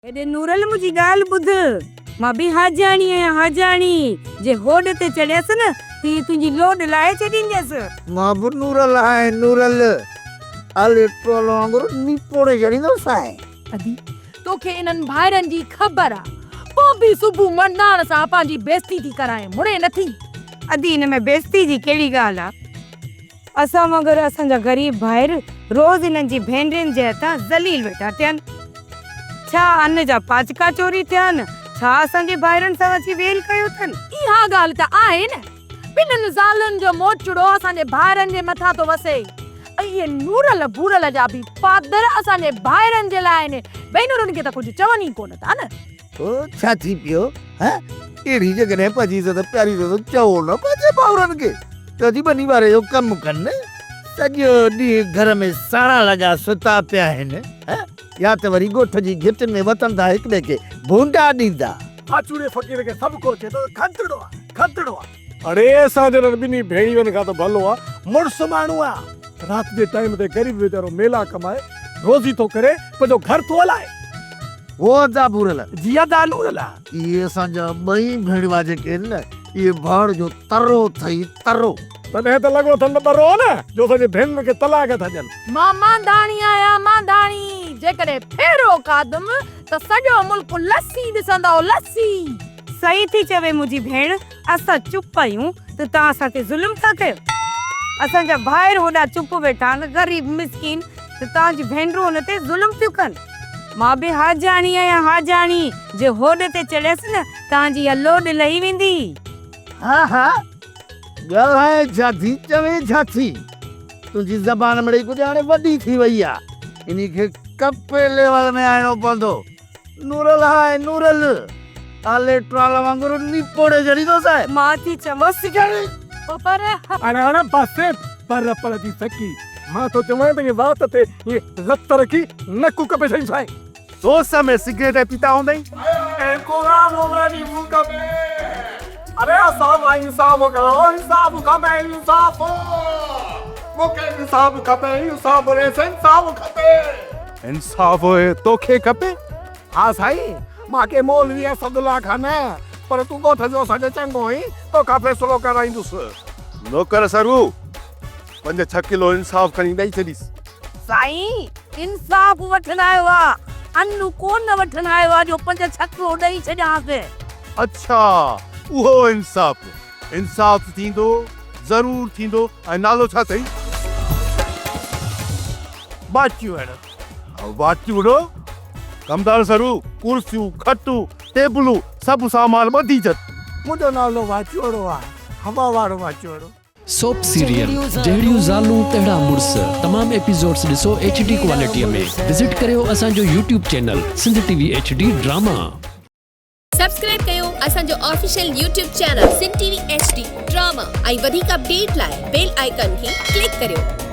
هيڏي نورل منهنجي ڳالهه ٻڌ، مان به حاجاڻي آهيان حاجاڻي، جي هوڏ تي چڙهيس نه ته هي تنهنجي لوڏ لاهي ڇڏينديس. مان به نورل آهيان نورل، آلي ٽول وانگر نپوڙي ڇڏيندوسانء. ادي توکي انهن ڀائرن جي خبر آ، پوء به صبح مردان سان پنهنجي بيستي ٿي ڪرائين، مڙين نٿي. ادي ان ۾ بيستي جي ڪهڙي ڳالهه آ، اسان وانگر اسان جا غريب ڀائر روز انهن جي ڀينرين جي هٿان ذليل ويٺا ٿين. ڇا ان جا پاچڪا چوري ٿيا آهن؟ ڇا اسان جي ڀائرن سان اچي ويل ڪيو اٿن؟ اها ڳالهه ته آهي نه، ٻنهن زالن جو موچڙو اسان جي ڀائرن جي مٿان ٿو وسي ۽ اهي نورل ڀورل جا به پادر اسان جي ڀائرن جي لاء آهن، ڀينرن کي ته ڪجهه چون ئي ڪونه ٿا نه. او ڇا ٿي پيو هه؟ اهڙي جيڪڏهن پنهنجي عزت پياري اٿو ته چئو نه پنهنجي ڀائرن کي ته اچي ٻني ٻاري جو ڪم ڪن. سڄو ڏينهن گهر ۾ ساڻا لڳا ستا پيا آهن هه؟ يا ته وري ڳوٺ جي گهٽين ۾ وتن ٿا هڪ ٻئي کي ڀونڊا ڏيندا. آچوڙي فقير کي سڀ ڪو چئي ٿو ته کنتڙو آ، کنتڙو آ. اڙي اسان جهڙن ٻنهي ڀيڻيون کان ته ڀلو آ، مڙس ماڻهو آ. رات جي ٽائيم تي غريب ويچارو ميلا ڪمائي روزي ٿو ڪري، پنهنجو گهر ٿو هلائي. هو ادا ڀورل. جي ادا نورل. اهي اسان جا ٻئي ڀيڻيوا جيڪي آهن نه، اهي ڀاڙ جو ترو اٿئي، ترو. تڏهن ته لڳو اٿن ته ٻرو نه، جو اسان جي ڀينرن کي طلاق ٿا ڏين. مان مانڌاڻي آهيان، مانڌاڻي. جيڪڏهن ڦيرو کاڌم ته سڄو ملڪ لسي ڏسندؤ، لسي. صحيح ٿي چوي منهنجي ڀيڻ، اسان چپ آهيون ته توهان اسان تي ظلم ٿا ڪيو. اسان جا ڀائر هوڏا چپ ويٺا آهن، غريب مسڪين، ته توهان جون ڀينرون هن تي ظلم ٿيون ڪن. مان به حاجاڻي آهيان حاجاڻي، جي هوڏ تي چڙهيس نه، توهان جي اها لوڏ لهي ويندي. ها ها، ڳالهائين ڇا ٿي، چوين ڇا ٿي؟ تنهنجي زبان مڙئي ڪجهه هاڻي وڏي ٿي وئي آ، انهي کي ڪپي ليول ۾ آڻڻو پوندو. نورل هاء نورل، آلي ٽرال وانگر نپوڙي ڇڏيندوسانء. مان ٿي چوان. بس ڪر. او پر. اڙي اڙي بس پر پر جي سڪي. مان ٿو چوانء ته ائين وات تي ائين لت رکي نڪ ڪپي ڇڏيندوسانء. دوست ۾ سگريٽ پيتا هوندئي. ۽ قرآن واري ملڪ ۾. اري اسان لاء انصاف ڪرو انصاف کپي انصاف مون کي انصاف کپي انصاف ريس انصاف کپي. انصاف توکي کپي؟ ها سائين مان ڪي مولوي اسد الله کان نه پر تون ڳوٺ جو اسان جو چڱو آهين توکان فيصلو ڪرائيندس. نوڪر سرو پنج ڇهه ڪلو انصاف کڻي ڏئي ڇڏيس. سائين انصاف وٺڻ آيو آ ان ڪو نه وٺڻ آيو آ جو پنج ڇهه ڪلو ڏئي ڇڏيانس. اڇا اهو انصاف. انصاف ٿيندو ضرور ٿيندو ۽ نالو ڇا اٿئي؟ باچوڙ. باچوڙو؟ ڪمدار سرو ڪرسيون کٽون ٽيبلون سڀ سامان ٻڌي ڇڏ. منهنجو نالو باچوڙو آ هوا وارو باچوڙو. سوپ سيريل جهڙيون زالون تهڙا مڙس تمام ايپيسوڊس ڏسو ايڇ ڊي ڪوالٽي ۾ وزٽ ڪريو اسان جو YouTube channel Sindh T V H D drama. Subscribe ڪيو اسان جو official YouTube channel Sindh T V H D drama ۽ وڌيڪ اپڊيٽ لاء بيل آئيڪان کي ڪلڪ ڪريو.